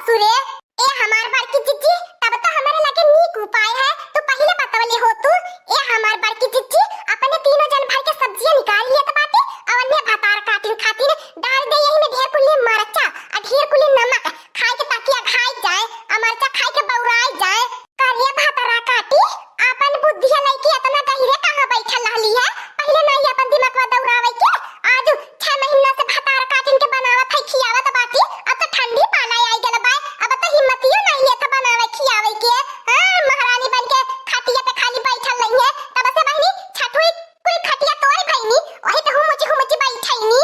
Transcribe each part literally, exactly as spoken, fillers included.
ससुरे, ए हमार बड़की जिज्जी, तब तो हमरे लगे नीक उपाय है, तू पहिले बतवले हो तू। ए हमार बड़की जिज्जी, अपने तीनों जन भर के सब्जियां निकाल लियत बाटी, अउ अन्ने भतार काटिन खातिन डाल दे यही में ढेर कुल्ली मरचा, आ ढेर कुल्ली नमक, खाए के ताकि अघाई जाए, आ मरचा खाए के बौराई जाए। करे भतार काटी, आपन बुद्धिया लइके अतना गहिरे कहाँ बैठल रहली है? पहिले नाहीं आपन दिमगवा दौरावे के, आजु छह महीना से भतार काटिन के बनावत है, खियावत बाटी, अब तो ठंडी पाला आई गल बा, अब तो हिम्मतियो नाहीं लेत बनावे खियावे के। हाँ, महारानी बन के खटिया पे खाली बैठल रही है, तब से बहिनी छठुई कुल खटिया तोड़ भइनी, वही पे हुमुची हुमुची बैठइनी।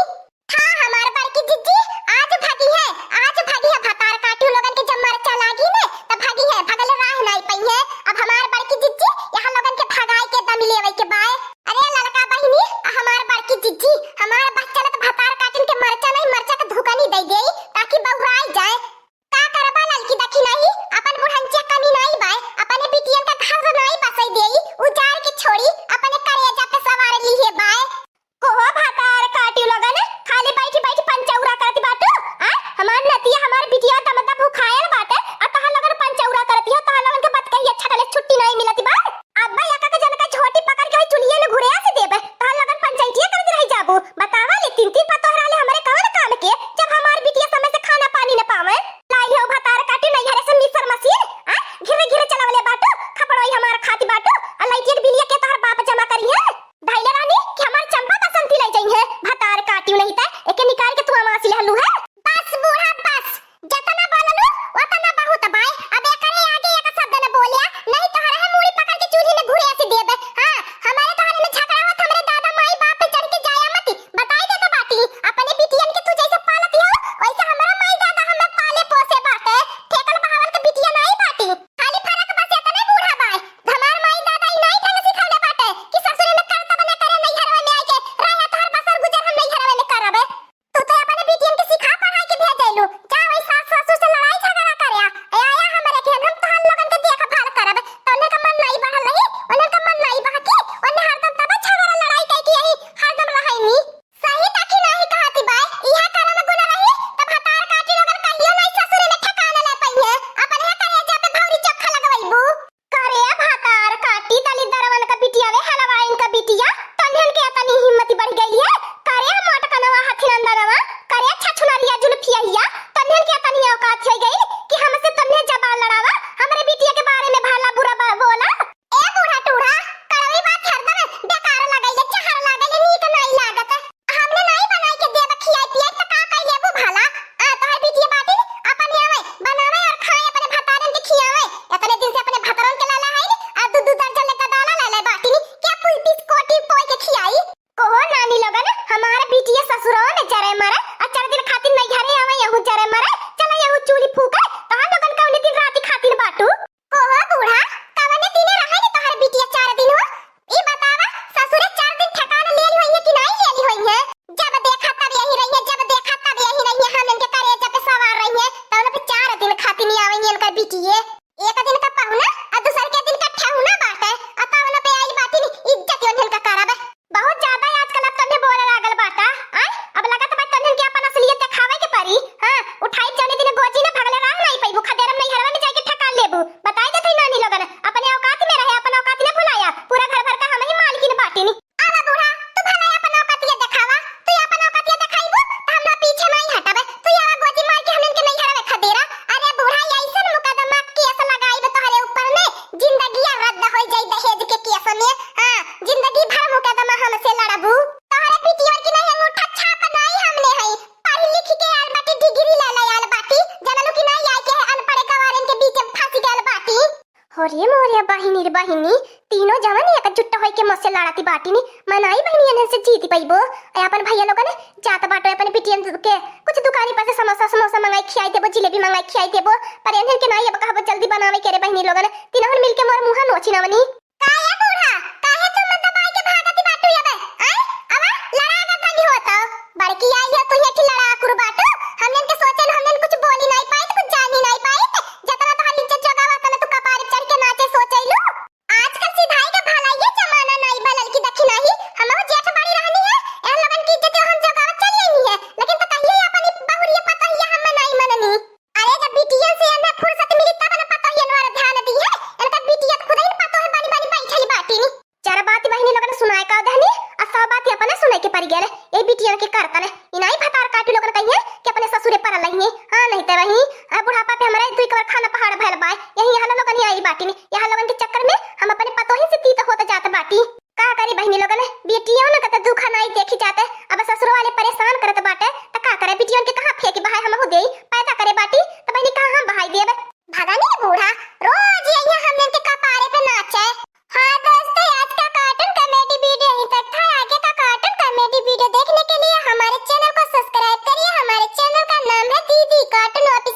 हाँ, हमार बड़की जिज्जी, आज भगी है, आज भगी है, भतार काटियो लोगन के जब मरचा लागी ने, तब भगी है, भगल राह नाई पई है। अब हमार बड़की जिज्जी, यहाँ लोगन के भगाए के दम लेवे के बाय। अरे ललका बहिनी, हमार बड़की जिज्जी, हमार बस चलत भतार काटिन के मरचा नहीं, मरचा के धुकनी दे देई, ताकि बौराई जाए। का करबा ललकी दखिनही, अपन बुढ़ंचिया कमी नाई बाय, अपने बिटियन का घर नाई बसई देई, उजाड़ के छोड़ी, अपने करेजा पे सवार लीहे बाय। कोहो भतार काटियो लोगन, खाली बैठी बैठी पंचौरा करत बाटू। आ, हमार नतिया, हमार बिटिया दमदा भुखायल बाटे, आ तहां लोगन पंचौरा करत हो, तहां लोगन के बतकहिया छटले छुट्टी नाई मिलत बा। अब्बा यका के जनका झोटी पकड़ के वही चुलिये में घुरे से देबे, तहां लोगन पंचायतिया करत रह जाबू। बतावा ले, तीन तीन पतोह रहले हमरे कवन काम के, जब हमार बिटिया समय से खाना पानी न पावे। लाई हो भतार काटी नैहरे से मिक्सर मशीन, आ, घिरे घिरे चलावले बाटू, खपड़ोई हमार खाती बाटू, आ लाइटियन बिलिया के तोहर बाप जमा करी है। धैले रहनी कि हमार चंपा बसंती ले जाई है, भतार काटियो नहीं त एके निकाल के तू अमासी लेहलू है। बस बूढ़ा बस, जतना बोललू ओतना बहुत बाय, अब एकरे आगे एक शब्द न बोलिया, नहीं तोहरे है मूड़ी पकड़ के चूल्ही में घुरे से देबे। हाँ, हमारे तोहरे में झगड़ा होत, हमरे दादा माई बाप पे चढ़ के जाया मती, बताई देत बाटी, अपने बिटियन के तू जैसे पालत हो, वैसे हमरा माई दादा हमें पाले पोसे बाटे, ठेकल बहावल के बिटिया नाई बाटी। खाली फर्क बस एतने बूढ़ा बाय, हमार माई दादा ई नाई ढंग सिखौले बाटे कि ससुरे में करतब न करे, नैहरवा में आइके रहे, तोहर बसर गुजर हम नैहरवा में करबे। तू तो अपने बिटियन के सिखा पढ़ाई के भेज देलू, जा वही सास ससुर से लड़ाई झगड़ा करे आ, ए आया हमरे के हम तोहन लोगन के देखभाल करब, तोहने का मन नाई बढ़ल रही, उन्हन का मन नाई बहकी, उन्हें हरदम तब झगड़ा लड़ाई कई के यही हरदम रहैनी। सही ताकि नाहीं कहती बाय, इहा करम गुण रही, त भतार काटी लोगन कहियो नाहीं ससुरे में ठिकाना ले पइहे, अपन हे करेजा पे भौरी चोखा लगवैबू। करे भतार काटी दलिद्दरवन का बिटिया रे, हलवाइन का बिटिया, तन्हन के अतनी हिम्मत बढ़ गई है। करे मोटकनवा हथिनंदनवा, करे छछुनरिया जुल्फिया हिया, तन्हन के अतनी औकात हो गई कि हमसे तन्हे जबान लड़ावा, हमरे बिटिया के बारे में भला बुरा ब-, बोला। ए बूढ़ा टूढ़ा, कड़वी बात हरदम बेकार लगैले, जहर लगैले, नीक नाई लागत। हमने नाई बनाई के देब, खियाई पियाई त का कई लेबू भला? आ, तोहर बिटिया बाटिन, अपन आवे, बनावे और खाए, अपने भतारन के खियावे। इतने दिन से अपने भतारन के लाला है, आ दू दू दर्जन ले गदाला लाला बाटिन, क्या पुलपिस कोटी पोई के खियाई? कोहो नानी लोगन, हमार बिटिया ससुरवा में जरे मरे, आ चार दिन खातिर नैहरे आवे, यहू जरे मरे, चला यहू चूल्ही फूके, तोहर लोगन कौने दिन राती खातिर बाटू? कोहो बूढ़ा, कवने दिने रहे रे तोहर बिटिया चार दिन हो? ई बतावा, ससुरे चार दिन ठिकाना ले ली होइहे कि नाहीं ले ली होइहे? जब देखा तब यही रहिहे, जब देखा तब यही रहिहे, हम इनके करेजा पे सवार रहिहे, तब पे चार दिन खातिर नहीं आवेंगे इनकर बिटिये। एक दिन का पहुना, आ दूसर के दिन का ठेहुना बाटे, आ तब पे आई बाटी नहीं, इज्जत योन इनका करब। बहुत ज्यादा आजकल अब तन्हे बोले लागल बाटा, आय? अब लगत बा तन्हन के अपन असलियत देखावे के परी। हाँ, उठाई जौने दिन गोजी न भगले राह नाई पइबू, खदेरम नैहरवा में जाके ठेकान लेबू। बताई देत हई नानी लोगन, अपने औकात में रहे, अपन औकात न भुलाया। पूरा घर भर का हम ही मालकिन बाटिन। आवा बूढ़ा, तू भला अपन औकातिया देखावा, तू अपन औकातिया देखाइबू, त हम ना पीछे नाई हटबे। तू आवा गोजी मार के हमन के नैहरवा में खदेरा। अरे बूढ़ा, ऐसन मुकदमा केस लगाइब तोहरे ऊपर में, जिंदगिया रद्द हो जाई दहेज के केस में। हाँ, जिंदगी भर मुकदमा हमसे लड़बू। तोहरे बिटिया की नहीं अंगूठा छाप नाई हमने हई। पढ़ लिख के आल बाटी, डिग्री ले ले आल बाटी। जनलू कि नाई आए के है अनपढ़ गवारन के बीच में फंस गल बाटी। हो रे मोरे बहिनी रे बहिनी, तीनों जवन एकजुट होई के मोसे लड़ती बाटी नी। मनाई बहिनी एनहन से जीत पइबो। ए अपन भैया लोगन जात बाटो अपन बिटियन के कुछ दुकानी पर से समोसा समोसा मंगाई खियाई देबो, जिलेबी मंगाई खियाई देबो। पर एनहन के नाई अब कहबो जल्दी बनावे के रे बहिनी लोगन। तीनों मिल के मोर मुंह नोची नवनी। का ए बूढ़ा, काहे तू मन दबाई के भागती बाटू अबे? आय, अब लड़ा के तनी होता। बड़की आई हो तू ये की लड़ा कुर बाटू। हमन के सोचे न, हमन कुछ बोली नाई पाई, कुछ जानी नाई पाई। जतना तोहर इज्जत जोगावा, तना तू कपार चढ़ के नाचे सोचैलू। आजकल सिधाई के भलाई ये जमाना नाई बा ललकी दखिनही। हमहू जेठ बड़ी रहनी है, एहन लोगन की इज्जत हम जोगावत चली आईनी है। लेकिन तो कहिए अपन बहुरिया पतोहिया हम नाई मननी। अरे जब बिटियन नोट